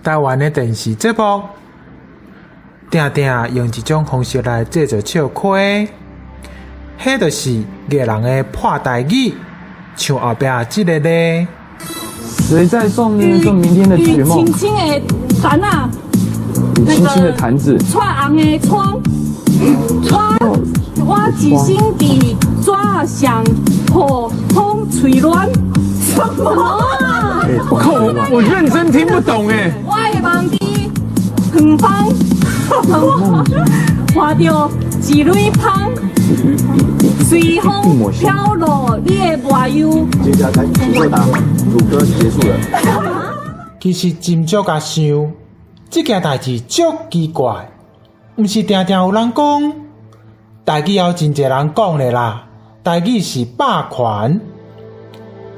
台灣的電視節目，定定用一種方式來製造笑話，彼就是藝人的破台語，像後壁這个咧。誰在送呢？送明天的絕夢。青青的壇啊，與青青的壇子。穿紅的窗，窗，我一生佇紙上予風吹亂。什麼啊？我靠，我認真聽不懂哎。我的夢佇遠方，看著一蕊芳，隨風飄落你的麻油。接下來請作答，主歌結束了。其實斟酌共想，這件代誌足奇怪，毋是定定有人講台語，也有真濟人講咧啦。台語是霸權，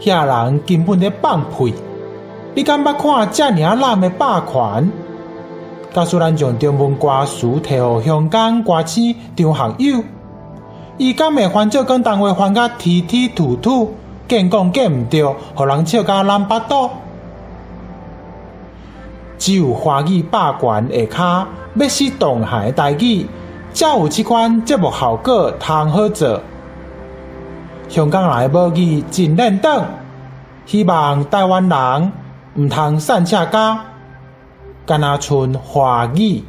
遐人根本咧放屁。你敢捌看遮爾仔濫的霸權？假使咱將中文歌詞提予香港歌星張學友，伊敢會翻做廣東話翻甲踢踢吐吐，見講見毋著，予人笑甲懶腹肚？只有華語霸權下跤，欲死當下的台語，才有這款節目效果通好做。香港人的母語真練轉，希望台灣人毋通散赤跤，敢若賰華語。